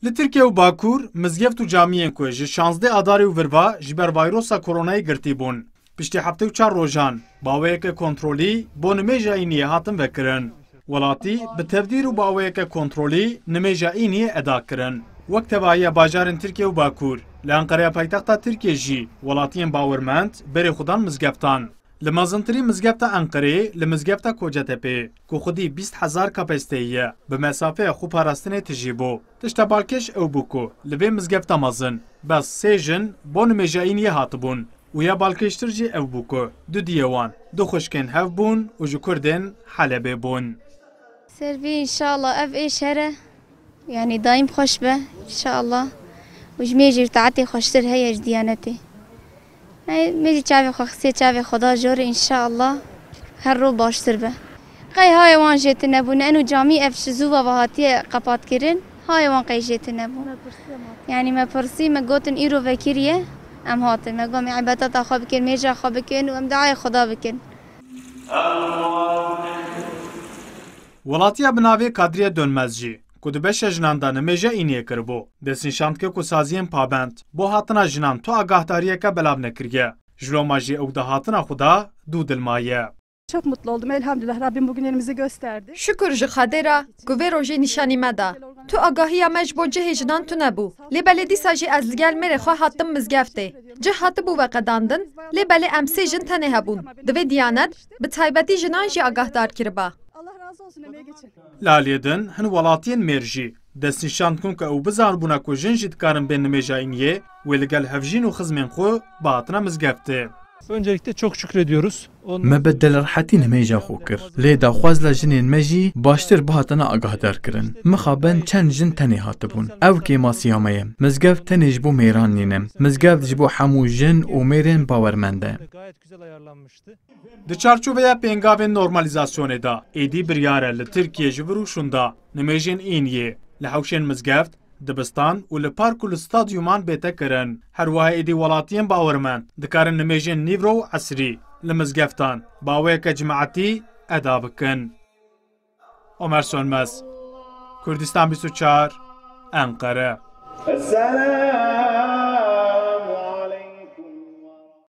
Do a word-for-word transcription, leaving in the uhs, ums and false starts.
Li Tirkiye û Bakur, mizgeft û camiyên ku ji şazdeh Adarê û virva ji ber vayrosa koronayê girtî bûn, piştî heftê û çar rojan bi awayeke kontrolî bo nimêja Îniyê hatin vekirin. Welatî bi tevdîr û bi awayeke kontrolî nimêja Îniyê eda kirin. Wek tevahiya bajarên Tirkiye û Bakur, li Enqereya paytexta Tirkiye jî welatiyên bawermend berê xwe dan mizgeftan. Li mezintirîn mizgefta Enqereyê li mizgefta Kocetepe'yê ku xwedî bîst hezar kapasiteyê ye, bi mesafeya xweparastinê tijî bû. Tişta balkêş ew bû ku li vê mizgefta mezin bes sê jin bo nimêja Îniyê hatibûn û ya balkêştir jî ew bû ku du diyê wan du xwişkên hev bûn û ji Kurdên Helebê bûn. Ser vê înşallah ev êş here. Yanî daîm xweş be, înşallah. Û ji me jî taetê xweştir heye ji Diyanetê. Hey, me jî çavê xwe xistiye çavê Xweda jorê, înşallah her roj baştir be. Qey hayê wan jê tune bûne, eno camî ev ji zû ve hatiye qepat kirin, hayê wan qey jê tune bû. Yanî me pirsî, me gotin îro vekiriye, em hatin. Me got, em ê îbadeta xwe bikin, mêja xwe bikin û em duayê Xweda bikin. Welatiya bi navê Kadriye Dönmez jî, ku di beşa jinan de nimêja Îniyê kiribû, destnîşan dike ku saziyên pabend bo hatina jinan tu agahdariyeke belav nekiriye. Ji loma jî ew di hatina xwe de dûdil maye. Çok mutlu oldum. Elhamdülillah, Rabbim bugün elimizi gösterdi. Şukur ji Xwedê re ku vê rojê nîşanî me da. Tu agahiya me ji bo cihê jinan tune bû. Lê belê dîsa jî ez li gel mêrê xwe hattim mizgeftê. Cih hatibû veqedandin, lê belê em sê jin tenê hebûn. Divê Diyanet, bi taybetî jinan jî agahdar kiriba. Allah razı olsun, emeği geçen. Li aliyê din hin welatiyên mêr jî destnîşan dikin ku ew bizanibûne ku jin jî dikarin bên nimêja Îniyê wê li gel hevjîn û xizmên xwe bihatine mizgeftê. Öncelikle çok şükrediyoruz. Me bi dilrehetî nimêja xwe kir. Lê daxwaz la jinên me jî baştir bihatine agahdarkirin. Mixabin çend jin tenê hatibûn. Ew kêmasiya me ye. Mizgeft tenê ji bo mêran nîne. Mizgeft ji bo hemû jin û mêrên bawermend e. Di çarçoveya pêngavên normalizasyonê de êdî biryar e li Tirkiye ji vir û şûnda nimêjên Îniyê li hewşên mizgeft, dibistan û li park û li stadyuman bête kirin. Her wiha êdî welatiyên bawermend dikarin nimêjên nîvro û esrî li mizgeftan bi awayeke cimaetî eda bikin. Omer Sönmez, Kurdistan bîst û çar, Enqere.